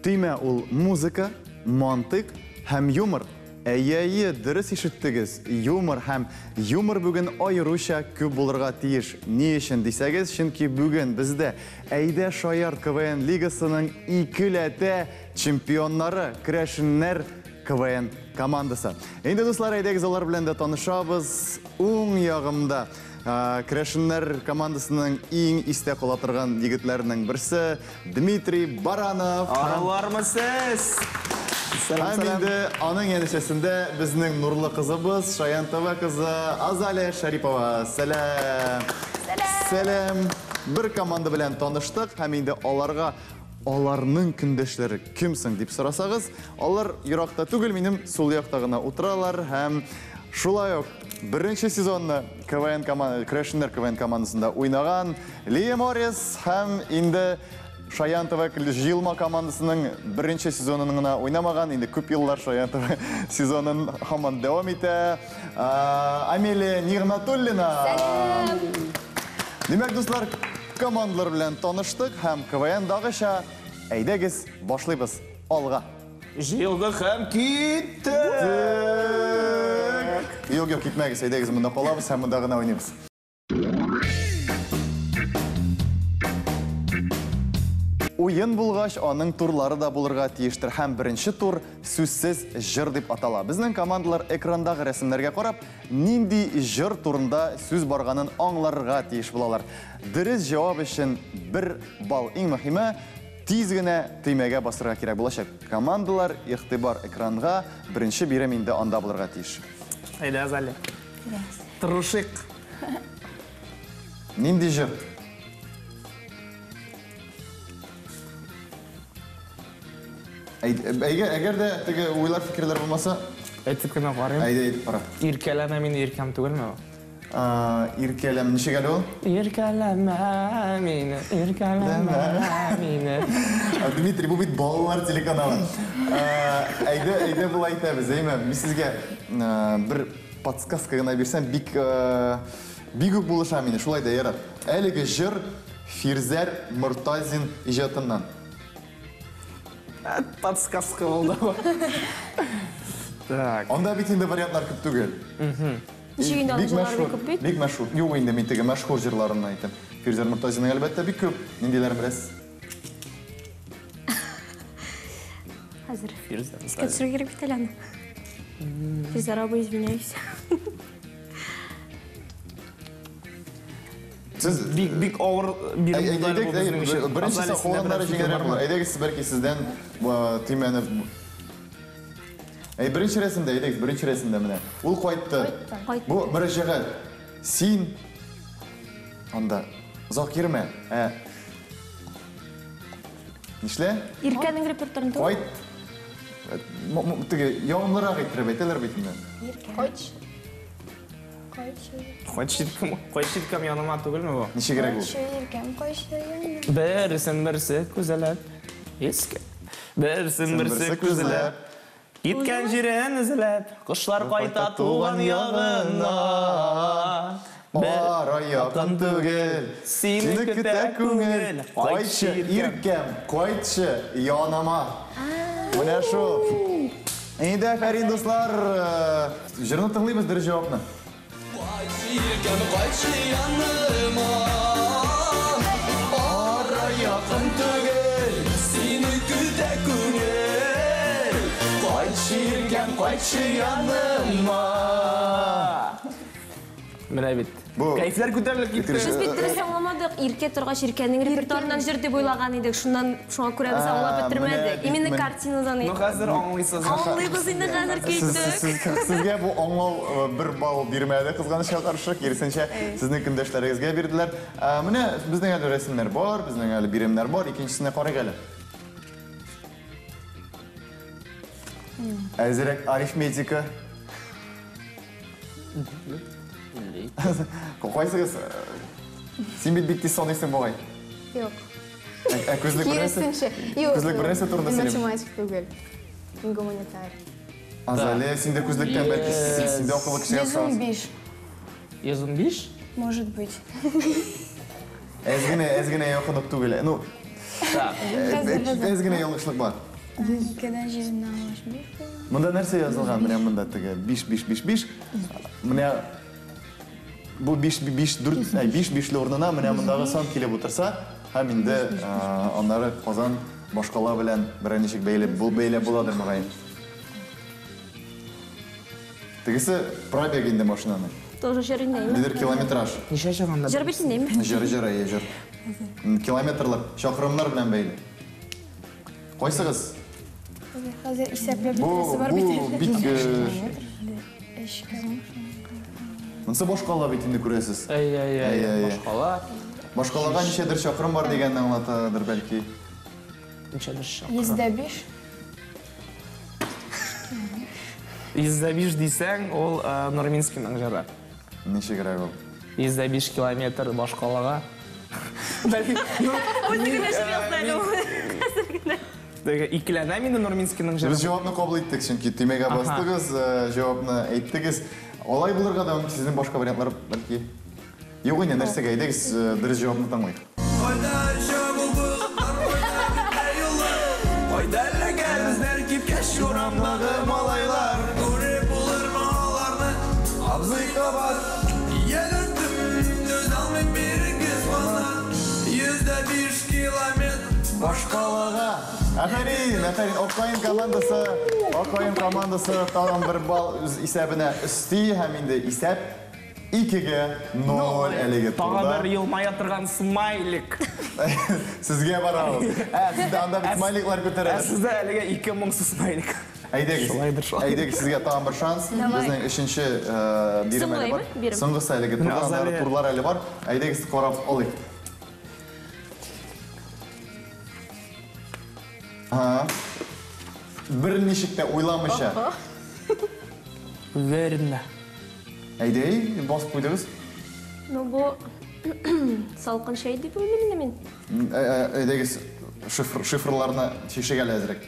Төймә ул музыка, мантыйк һәм юмор. Әйе-әйе, дөрес ишеттегез, юмор һәм юмор бүген аеруча күп булырга тиеш. Ни өчен дисәгез, чөнки бүген бездә Әйдә шаярт КВН лигасының икеләтә чемпионнары, керәшеннәр КВН командасы. Инде, дуслар, әйдәгез алар белән дә танышабыз. Уң ягымда керәшеннәр командасының иң истә кала торган егетләренең берсе Дмитрий Баранов. Аралармы сез? Һәм инде аның янәшәсендә безнең нурлы кызыбыз, Шаян ТВ кызы Азалия Шәрипова. Сәлам! Сәлам! Бер команда белән таныштык һәм инде аларга аларның көндәшләре кем соң дип сорасагыз, алар еракта түгел, минем сул якта гына утыралар һәм шулай ук беренче сезонны КВН команда, Керәшеннәр КВН командасында уйнаган Лия Морис һәм инде Шаян ТВ җыелма командасының беренче сезонын гына уйнамаган, инде күп еллар Шаян ТВ сезонын һаман дәвам итә. Амелия Нигъмәтуллина. Сәлам! Димәк, дуслар, командалар белән таныштык һәм КВН-дагыча әйдәгез, башлыйбыз. Алга! Җыелдык һәм киттек! Юк, юк, китмәгез, әйдәгез, монда калабыз һәм монда гына уйныйбыз. Уен булгач, аның турлары да булырга тиештер. Һәм беренче тур сүзсез җыр дип атала. Безнең командалар экрандагы рәсемнәргә карап, нинди җыр турында сүз барганын аңларга тиеш булалар. Дөрес җавап өчен бер балл. Иң мөһиме, тиз генә төймәгә басырга кирәк булачак. Командалар, игътибар экранга, беренче бирем инде анда булырга тиеш. Әйдә, Азалия. Тырышыйк. Нинди җыр? Әгәр дә теге уйлар, фикерләр булмаса, әйтеп кенә карыйм. Әйдә, әйтеп кара. Иркәләмә мине, иркәм түгелме ул? Иркәләм, ничек әле ул? Иркәләмә мине, иркәләмә мине. Дмитрий, бу бит балалар телеканалы. Әйдә, әйдә болай итәбез, әйме? Мин сезгә бер подсказка гына бирсәм, бик бик үк булыша мине, шулай да ярар. Әлеге җыр Фирзәр Мортазин иҗатыннан. Подсказка булды бу. Так. Анда бит инде вариантлар күп түгел. Ничек инде аның җырлары бик күп бит? Бик мәшһүр. Юк инде мин теге мәшһүр җырларын әйтәм. Фирзәр Мортазинның әлбәттә бик күп. Ниндиләрен беләсез? Хәзер. Фирзәр. Искә төшерергә кирәк бит әле аны. Фирзәр абый, извиняюсь. Сез бик бик авыр бирем булды әле бу безнең өчен. Беренчесе кулланнары җиңелрәк булыр. Әйдәгез, сез бәлки сездән төймәне. Әй, беренче рәсемдә, әйдәгез, беренче рәсемдә менә. Ул кайтты. Кайтты. Бу мөрәҗәгать. Син анда озак йөрмә. Ә нишлә? Иркәнең репертуарын түгел. Кайт. Теге ягымлырак иттереп әйтәләр бит инде. Иркә. Кайтчы. Кайтчы. Кайтчы иркәм, кайтчы иркәм яныма түгелме бу? Ничегрәк ул? Кайтчы иркәм, кайтчы яныма. Берсен берсе күзәләп, искә. Берсен берсе күзәләп, киткән җирен эзләп, кошлар кайта туган ягына. Ара якын түгел, сине көтә күңел. Кайтчы, иркәм, кайтчы яныма. Менә шул. Инде афәрин, дуслар, җырны тыңлыйбыз, дөрес җавапны. Кайтчы, иркәм, кайтчы яныма. Ара якын түгел, сине көтә күңел. Кайтчы, иркәм, кайтчы яныма. Менә бит. Бу Кәефләр күтәрелеп китте. Без бит дөрес аңламадык. Иркә торгач, Иркәнең репертуарыннан җыр дип уйлаган идек. Шуннан шуңа күрә без аңлап бетермәдек. Именно картинадан. Ну хәзер аңлыйсыз. Аңлыйбыз инде хәзер киттек. Сезгә бу аңлау бер балл бирмәде, кызганычка каршы, киресенчә, сезнең көндәшләрегезгә бирделәр. Менә безнең әле рәсемнәр бар, безнең әле биремнәр бар. Икенчесенә карыйк әле. Әзерәк арифметика. Кайсыгыз? Син бит бик тиз саныйсың бугай. Юк. Ә күзлек бер нәрсә? Киресенчә. Юк. Күзлек бер нәрсә турында Мин сөйлим. математик түгел. Мин гуманитар. Азалия, син дә күзлектән бәлки син дә акыллы кешегә охшагансың. 115. 115? Может быть. Әз генә, әз генә якын ук түгел. Ну, Так. әз генә ялгышлык бар. 2-дән 7-дан 5. Монда нәрсә язылган? Менә монда теге 5 5 5 5. Менә бу 5 5 4 5 5-ле урынына менә мондагы сан килеп утырса, һәм инде аннары Казан башкала белән берәр ничек бәйләп буладыр мөгаен. Тегесе пробег инде машинаның. Тоже җыр инде. Нидер километраж. Ничә чагында? Җыр бит инде. Җыр, җыр, әйе, җыр. Километрлар, чакрымнар белән бәйле. Кайсыгыз? Хәзер исәпләп бетерәсе бар бит. Бу бик Монсы башкала бит инде күрәсез. Әй, әй, әй, башкала. Башкалага ничәдер чакрым бар дигәнне аңлатадыр бәлки. Ничәдер чакрым. 105. 105 дисәң, ул Нурминскийның җыры. Ничегрәк ул? 105 километр башкалага. Бәлки, Үзе генә җыр язды әле ул. Хәзер генә. Икеләнәм инде Нурминскийның җыры. Без җавапны кабул иттек, чөнки төймәгә бастыгыз, җавапны әйттегез. Алай булырга да мөмкин, сезнең башка вариантлар бәлки. Юк инде, нәрсәгә, әйдәгез, дөрес җавапны тыңлыйк. Кайда чабу болытлар, кайда бетә юллар, кайда эләгә безләр кипкәч урамдагы малайлар. Күреп булырмы аларны, абзый кабат. Йөгердем, түзә алмыйм бирегез мана. 105 километр башкалага. Афәрин, афәрин. Аккаен командасы, Аккаен командасы тагын бер балл үз исәбенә өсти һәм инде исәп 2-0 әлеге турда. Тагын бер елмая торган смайлик. Сезгә бара ул. Ә, сездә анда бит смайликлар күтәрәләр. Ә сездә әлегә 2 моңсыз смайлик. Әйдәгез. Шулайдыр, шулай. Әйдәгез, сезгә тагын бер шанс. Безнең өченче бирем әле бар. Соңгысы әлеге турда, аннары турлар әле бар. Әйдәгез, карап алыйк. Берничек тә уйламыйча. Уверенно. Әйдәй, басып куйдыгыз. Ну, бу салкын чәй дип уйлыйм инде мин. Әйдәгез, шифрларны чишик әле әзрәк.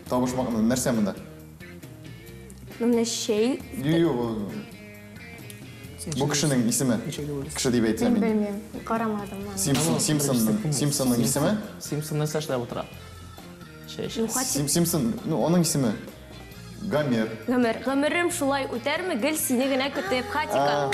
Табышмак, нәрсә монда? Ну, менә чәй. Юк, бу кешенең исеме. Кеше дип әйтсәм Мин инде. белмим, карамадым. Симпсонның, Симпсонның исеме? Симпсон нәрсә эшләп утыра? Чәй эчә. Симпсон, ну, аның исеме Гомер. Гомер. Гомерем шулай үтәрме, гел сине генә көтеп, Хатика.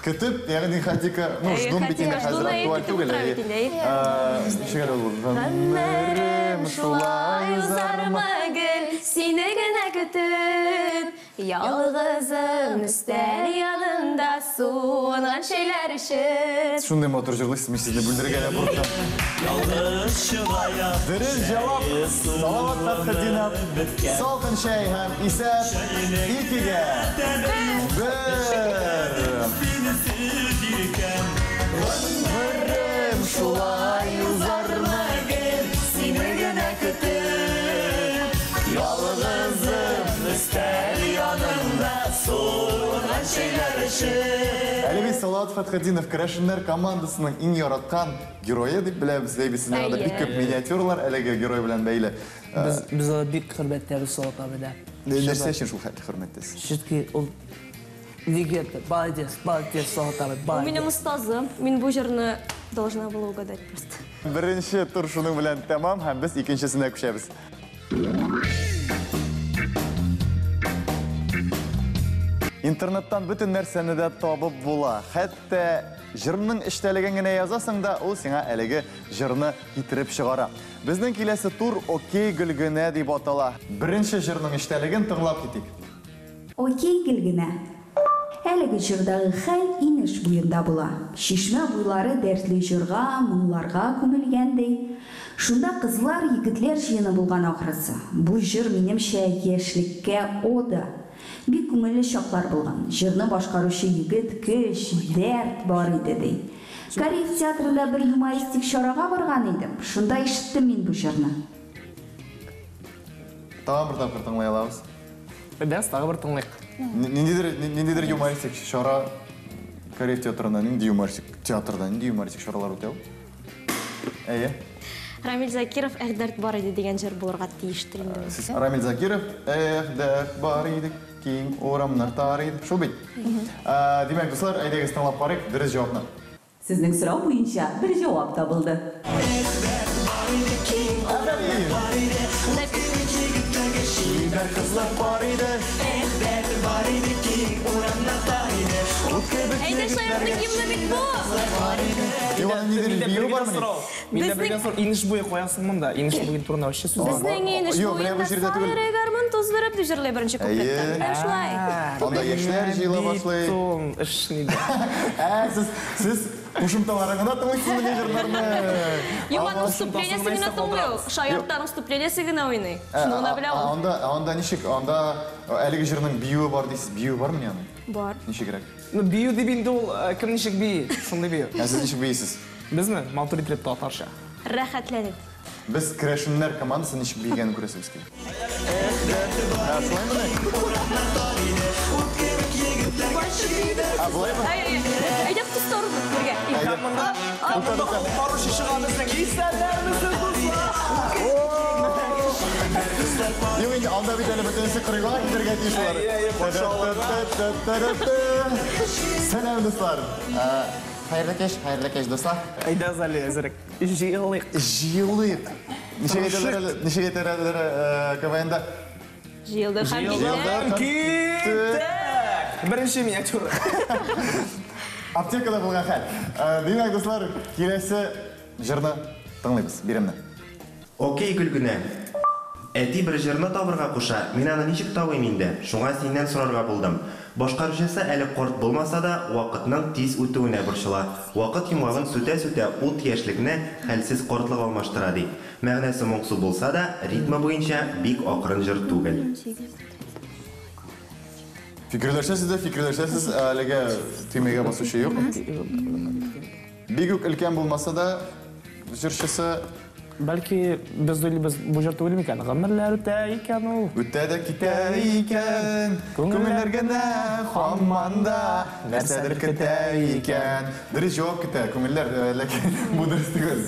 Көтеп, ягъни Хатика, ну, ждун бит инде хәзер актуаль түгел. Ничек әле ул? Гомерем шулай узармы, гел сине генә көтеп, ялгызым өстәл янында суынган чәйләр эчеп. Шундый матур җырлыйсыз, мин сезне бүлдерергә дә куркам. Дөрес җавап Салават Фәтхетдинов. Салкын чәй һәм исәп 2-1. Гомерем шулай узармы, гел сине генә көтеп, ялгызым өстәл янында суынган чәйләр эчеп. Әле бит Салават Фәтхетдинов керәшеннәр командасының иң яраткан герое дип беләбез. Бит сезнең анда бик күп миниатюралар әлеге герой белән бәйле. Без аны бик хөрмәтләбез Салават абыйда. Нәрсә өчен шул хәтле хөрмәттесез? Чөнки ул легенда, молодец, молодец, Салават абый, молодец. Минем остазым. Мин бу җырны должна была угадать просто. Беренче тур шуның белән тәмам һәм без икенчесенә күчәбез. Интернеттан бөтен нәрсәне дә табып була. Хәтта җырның эчтәлеген генә язасың да, ул сиңа әлеге җырны китереп чыгара. Безнең киләсе тур Окей Гөлгенә дип атала. Беренче җырның эчтәлеген тыңлап китик. Окей Гөлгенә. Әлеге җырдагы хәл инеш буенда була. Чишмә буйлары дәртле җырга, моңларга күмелгән ди. Шунда кызлар, егетләр җыены булган ахрысы. Бу җыр минемчә яшьлеккә ода. Бик күңелле чаклар булган. Җырны башкаручы егет көч, дәрт бар иде ди. Кариев театрында бер юмористик чарага барган идем. Шунда ишеттем мин бу җырны. Тагын бер тапкыр тыңлый алабыз. Без тагы бер тыңлыйк. Ниндидер юмористик чара Кариев театрында, нинди юмористик театрда, нинди юмористик чаралар үтә ул? Әйе. Рамил Закиров «Эх, дәрт бар иде» дигән җыр булырга тиештер инде. Сез Рамил Закиров «Эх, дәрт бар иде, киң урамнар тар иде». Шул бит. Димәк, дуслар, әйдәгез тыңлап карыйк дөрес җавапны. Сезнең сорау буенча бер җавап табылды. Эх, дәрт бар Бар иде киң урамнар бар иде, Ут кебек егетләргә чибәр кызлар бар иде. Эх, дәрт бар иде, киң урамнар тар иде, Ут кебек Әйдә, шаяртның гимны бит бу! Юк, аның ниндидер биюе бармыни? Миндә бер генә сорау, инеш буе каясың монда? Инеш буе турында вообще сүз бар. Безнең инеш Юк, менә бу буенда җирдә түгел. сайрый гармун туздырып дип җырлый беренче куплетта. Әйе. Менә шулай. Анда яшьләр җыела башлый. Сон, эш нидә. Ә, сез, сез кушымталарын гына тыңлыйсызмыни җырларны? Юк, аның вступлениесе генә тыңлый ул. Шаярттан вступлениесе генә уйный. Шуны гына белә ул. Анда, анда ничек, анда әлеге җырның биюе бар дисез. Биюе бармыни аның? Бар. Ничегрәк? Ну, бию дип инде ул, кем ничек бии, шундый бию. Ә сез ничек биисез? Безме? Матур итеп татарча. Рәхәтләнеп. Без керәшеннәр командасы ничек биегәнен күрәсебез килә. Ә, шулаймыни? Ә, болаймы? Әй, әй, әйдә кыстырып бергә. Әйдә. Монда алып баручы чыга безнең. Исәннәрмесез, дуслар! Юк инде анда бит әле бөтенесе кырыйга китәргә тиеш алар. Әйе, әйе, каршы алырга. Сәлам, дуслар. Хәерле кич, хәерле кич, дуслар. Әйдә, Зали, әзерәк. Җыелыйк. Җыелыйк. Ничек әйтәләр әле? Ничек әйтәләр әле КВНда? Җыелдык һәм Җыелдык. киттек. Киттек! Беренче миниатюра. Аптекада булган хәл. Димәк, дуслар, киләсе җырны тыңлыйбыз, биремне. Окей, Гөлгенә. Әти бер җырны табырга куша, мин аны ничек табыйм инде? Шуңа синнән сорарга булдым. Башкаручысы әле карт булмаса да, вакытның тиз үтүенә борчыла. Вакыт йомгагын сүтә-сүтә ут яшьлекне хәлсез картлык алмаштыра, ди. Мәгънәсе моңсу булса да, ритмы буенча бик акрын җыр түгел. Фикерләшәсез дә фикерләшәсез, әлегә төймәгә басучы юк. Бик үк өлкән булмаса да, җырчысы Бәлки без уйлыйбыз, бу җыр түгел микән? Гомерләр үтә икән ул. Үтә дә китә икән, күңелләр генә һаман да нәрсәдер көтә икән. Дөрес җавап көтә, күңелләр, ләкин бу дөрес түгел.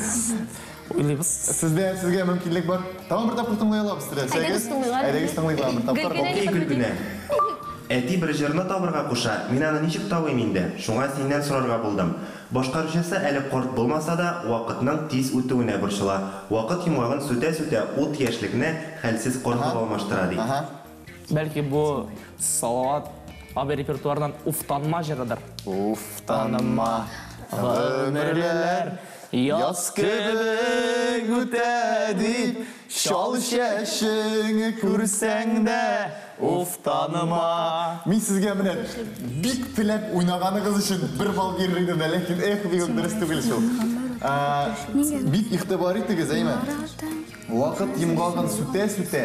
Уйлыйбыз. Сездә сезгә мөмкинлек бар. Тагын бер тапкыр тыңлый алабыз теләсәгез. Әйдәгез тыңлыйк әле. Әйдәгез тыңлыйк тагын бер тапкыр. Гөлгенә Окей, Гөлгенә. Әти бер җырны табырга куша, мин аны ничек табыйм инде? Шуңа синнән сорарга булдым. Башкаручысы әле карт булмаса да, вакытның тиз үтүенә борчыла. Вакыт йомгагын сүтә-сүтә ут яшьлекне хәлсез картлык алмаштыра, ди. Ага. Бәлки бу Салават абый репертуарыннан Уфтанма җырыдыр. Уфтанма, гомерләр яз кебек үтә дип, чал чәчең күрсәң дә, уфтанма. Мин сезгә менә бик теләп уйнаганыгыз өчен бер балл бирер идем дә, ләкин эх, бик үк дөрес түгел шул. Бик игътибар итегез, әйме? Вакыт йомгагын сүтә-сүтә.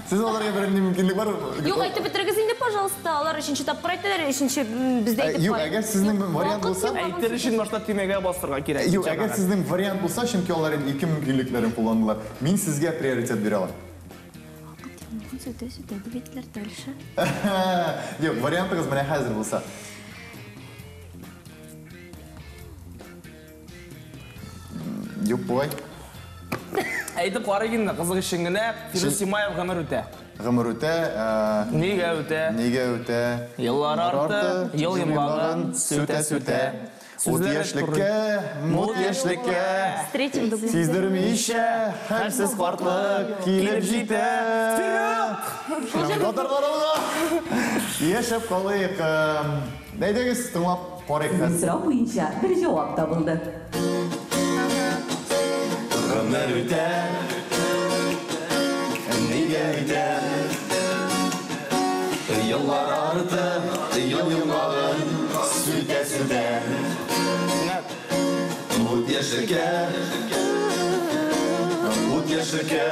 Сез аларга бернинди мөмкинлек бар? Юк, әйтеп бетерегез инде, пожалуйста. Алар өченче тапкыр әйтәләр, өченче бездә әйтеп Юк, әгәр сезнең вариант булса, Әйтер өчен башта төймәгә басырга кирәк. Юк, әгәр сезнең вариант булса, чөнки алар инде ике мөмкинлекләрен кулландылар. Мин сезгә приоритет бирә алам. Сүтә, сүтә, дип әйттеләр дальше. Юк, вариантыгыз менә хәзер булса. Юк, бугай. Әйтеп карыйк инде, кызык өчен генә. Фирүз Симаев гомер үтә. Гомер үтә, Нигә үтә? Нигә үтә? Еллар арты, ел йомгагын сүтә-сүтә. Ут Сүзләре яшьлеккә, мут яшьлеккә. С третьим дублем. Сиздермичә, хәлсез картлык килеп җитә. Татарлар алга! Яшәп калыйк. Әйдәгез, тыңлап карыйк хәзер. Сорау буенча бер җавап табылды. Гомер үтә, нигә үтә? Еллар арты, ел йомгагын сүтә-сүтә. Ут яшьлеккә, ут яшьлеккә.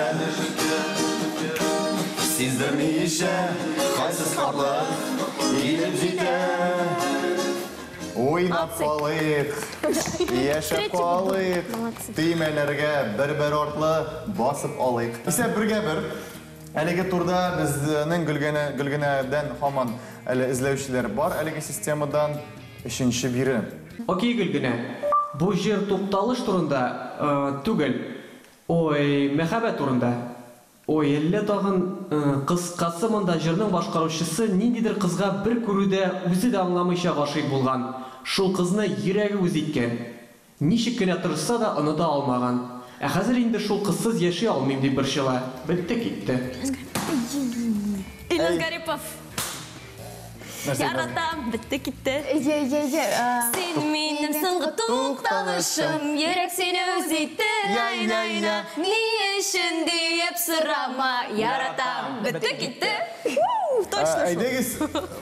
Сиздермичә, хәлсез картлык килеп җитә. Уйнап калыйк, яшәп калыйк, төймәләргә бер-бер артлы басып алыйк. Исәп бергә бер. Әлеге турда безнең Гөлгенәдән һаман әле эзләүчеләр бар әлеге системадан өченче бирем. Окей, Гөлгенә. Бу җыр тукталыш турында түгел. Ой, мәхәббәт турында. Ой, әллә тагын кыскасы монда җырның башкаручысы ниндидер кызга бер күрүдә үзе дә аңламыйча гашыйк булган. Шул кызны йөрәге үз иткән. Ничек кенә тырышса да, оныта алмаган. Ә хәзер инде шул кызсыз яши алмыйм дип борчыла. Бетте китте. Илназ Гарипов. Яратам, бетте китте. Син минем соңгы тукталышым, йөрәк сине үз итте, най-най-на. Ни өчен диеп сорама, яратам, бетте китте. Точно шул. Әйдәгез,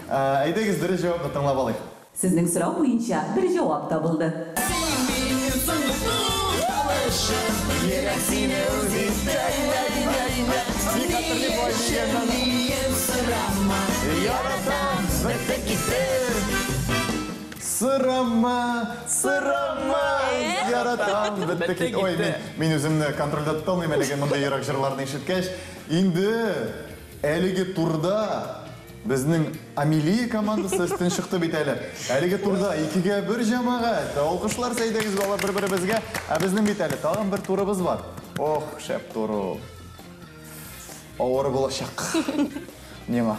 әйдәгез дөрес җавапны тыңлап алыйк. Сезнең сорау буенча бер җавап табылды. Син минем соңгы тукталышым, йөрәк сине үз итте, най-най-на. Ни өчен диеп сорама, яратам, бетте китте. Сорама, сорама, яратам, бетте китте. Ой, мин үземне контрольдә тота алмыйм әлеге мондый йөрәк җырларны ишеткәч. Инде әлеге турда безнең Амелия командасы өстен чыкты бит әле. Әлеге турда 2-1 җәмәгать. Алкышлар әйдәгез бала бер-беребезгә. Ә безнең бит әле тагын бер турыбыз бар. Ох, шәп тур ул. Авыр булачак. Миңа.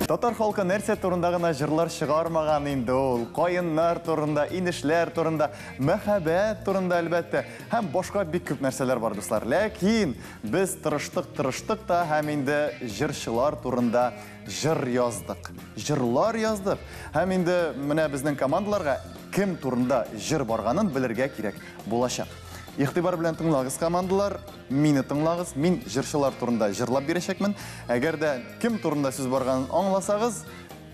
Татар халкы нәрсә турында гына җырлар чыгармаган инде ул. Каеннар турында, инешләр турында, мәхәббәт турында әлбәттә. Һәм башка бик күп нәрсәләр бар, дуслар. Ләкин без тырыштык-тырыштык та һәм инде җырчылар турында җыр яздык. Җырлар яздык. Һәм инде менә безнең командаларга кем турында җыр барганын белергә кирәк булачак. Игътибар белән тыңлагыз, командалар, мине тыңлагыз. Мин җырчылар турында җырлап бирәчәкмен. Әгәр дә кем турында сүз барганын аңласагыз,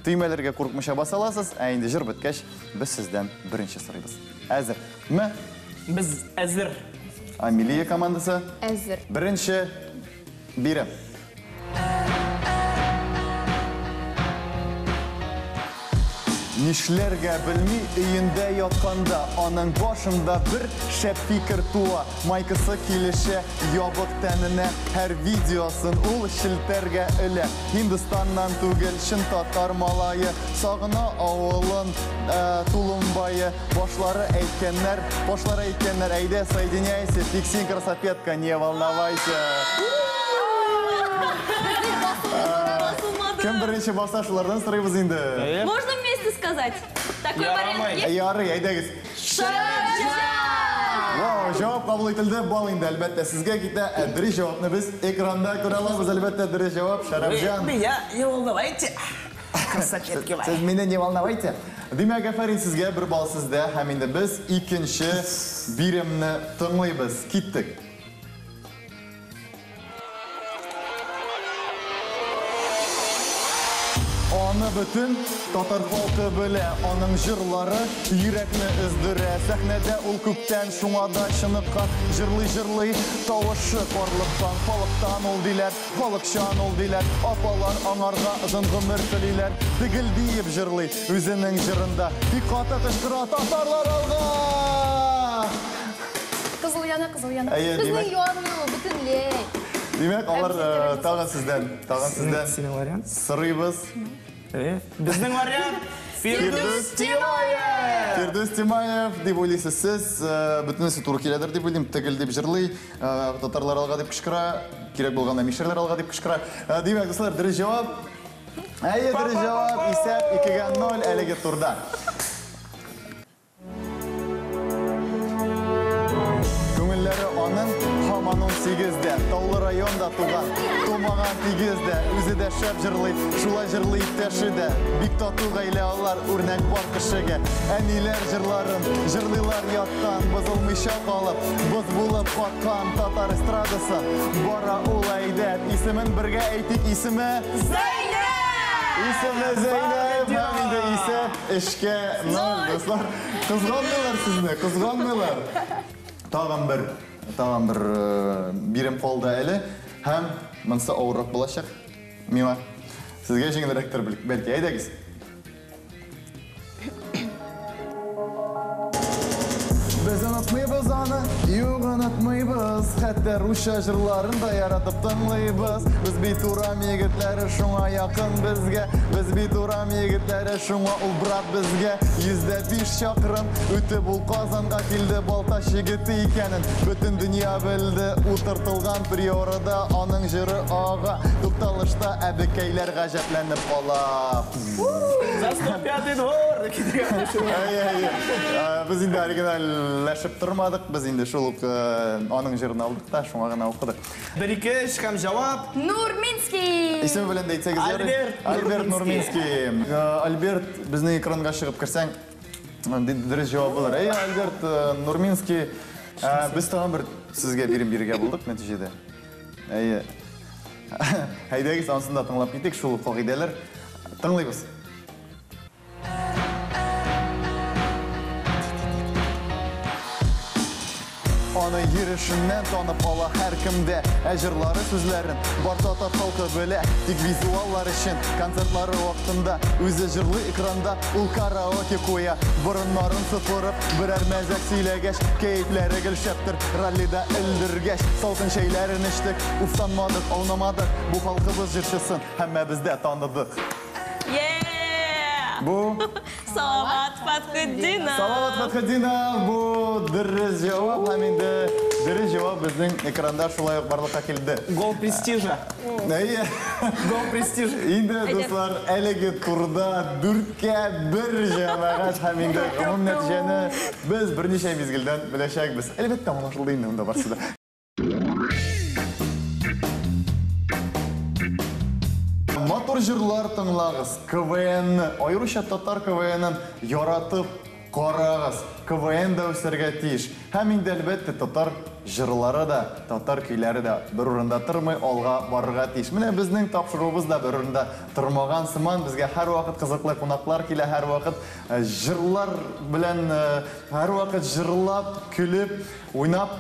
төймәләргә курыкмыйча баса аласыз. Ә инде җыр беткәч, без сездән беренче сорыйбыз. Әзерме? Без әзер. Амелия командасы. Әзер. Беренче бирем. Нишләргә белми өендә ятканда, аның башында бер шәп фикер туа. Майкасы килешә ябык тәненә, һәр видеосын ул челтәргә элә. Һиндстаннан түгел, чын татар малае, сагына авылын, Тулумбае. Башлары әйткәннәр, башлары әйткәннәр, әйдә, соединяйся, фиксин, красопетка, не волновайся. Кем беренче баса, шулардан сорыйбыз инде. Можно вместе сказать? Такой вариант есть? Ярый, әйдәгез. Шәрәпҗан! Вау, җавап кабул ителде. Бал инде, әлбәттә, сезгә китә. Ә дөрес җавапны без экранда күрә алабыз. Әлбәттә, дөрес җавап Шәрәпҗан. Меня не волновайте. Красотки мои. Сез мине не волновайте. Димәк, афәрин сезгә, бер балл сездә. Һәм инде без икенче биремне тыңлыйбыз. Киттек. Аны бөтен татар халкы белә, аның җырлары йөрәкне өздерә. Сәхнәдә ул күптән шуңа да чыныккан, җырлый-җырлый тавышы карлыккан. Халыктан ул диләр, халыкчан ул диләр, апалар аңарга озын гомер телиләр. Тегел диеп җырлый үзенең җырында, тик каты кычкыра: татарлар алга! Кызыл яна, кызыл яна. Әйе, Безнең димәк- ярмый ул бөтенләй. Димәк, алар тагын сездән, тагын сездән Синең вариант? сорыйбыз. Безнең вариант Фирдүс Тимаев! Фирдүс Тимаев дип уйлыйсыз сез, бөтенесе туры киләдер дип уйлыйм. Тегел дип җырлый, татарлар алга дип кычкыра, кирәк булганда мишәрләр алга дип кычкыра. Димәк, дуслар, дөрес җавап. Әйе, дөрес җавап. Исәп 2-0 әлеге турда. Күңелләре аның һаман 18-дә, Таулы районда туган, тумаган тигездә, үзе дә шәп җырлый, шулай җырлый иптәше дә. Бик тату гаилә алар, үрнәк бар кешегә. Әниләр җырларын җырлыйлар яттан, бозылмыйча калып, боз булып каткан татар эстрадасы. Бара ул әйдәп, исемен бергә әйтик, исеме Зәйнәб! Исеме Зәйнәб, һәм инде исәп эшкә ноль, дуслар. Кызганмыйлар сезне, кызганмыйлар. Тагын бер бирем калды әле, һәм монысы авыррак булачак миңа. Сезгә җиңелрәктер бәлки. Әйдәгез. Без онытмыйбыз аны, юк онытмыйбыз. Хәтта Әлбәттә, русча җырларын да яратып тыңлыйбыз. Без бит урам егетләре, шуңа якын безгә. Без бит урам егетләре, шуңа ул брат безгә. 105 чакрым үтеп ул Казанга килде, Балтач егете икәнен бөтен дөнья белде. Утыртылган приорада аның җыры ага. Тукталышта әбекәйләр гаҗәпләнеп кала. За 105 двор! Әй, әй, әй. Без инде оригинальләшеп тормадык, без инде шул ук аның җырын алдык та, шуңа гына укыдык. Бер, ике, өч һәм җавап. Нурминский! Исеме белән дә әйтсәгез ярый. Альберт Альберт Нурминский. Альберт, безнең экранга чыгып керсәң, дөрес җавап булыр. Әй, Альберт Нурминский, без тагын бер сезгә бирем бирергә булдык нәтиҗәдә. Әйе. Әйдәгез, анысын да тыңлап китик, шул ук кагыйдәләр. Тыңлыйбыз. Аны йөрешеннән танып ала һәркем дә. Ә җырлары сүзләрен бар татар халкы белә. Тик визуаллар өчен концертлары вакытында үзе җырлый экранда, ул караоке куя. Борыннарын сыпырып, берәр мәзәк сөйләгәч, кәефләре гел шәптер, раллида элдергәч. Салкын чәйләрен эчтек, уфтанмадык, аунамадык. Бу халкыбыз җырчысын һәммәбез дә таныдык. Yeah! Бу Салават Фатхетдинов. Салават Фатхетдинов, бу дөрес җавап, һәм инде дөрес җавап безнең экранда шулай ук барлыкка килде. Гол престижа. Әйе. Гол престижа. Инде, дуслар, әлеге турда 4-1 җәмәгать, һәм инде гомум нәтиҗәне без берничә мизгелдән беләчәкбез. Әлбәттә, аңлашылды инде монда барысы да. Матур җырлар тыңлагыз, КВН, аеруча татар КВН-ын яратып карагыз. КВН да үсәргә тиеш. Һәм инде әлбәттә татар җырлары да, татар көйләре дә бер урында тормый, алга барырга тиеш. Менә безнең тапшыруыбыз да бер урында тормаган сыман, безгә һәрвакыт кызыклы кунаклар килә, һәрвакыт җырлар белән, һәрвакыт җырлап, көлеп, уйнап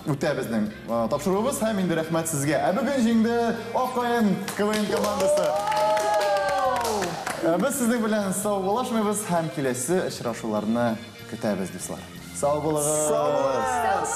үтә безнең тапшыруыбыз, һәм инде рәхмәт сезгә. Ә бүген җиңде Аккаен КВН командасы. Без сезнең белән саубуллашмыйбыз һәм киләсе очрашуларны көтәбез, дуслар. Сау булыгыз. Сау булыгыз.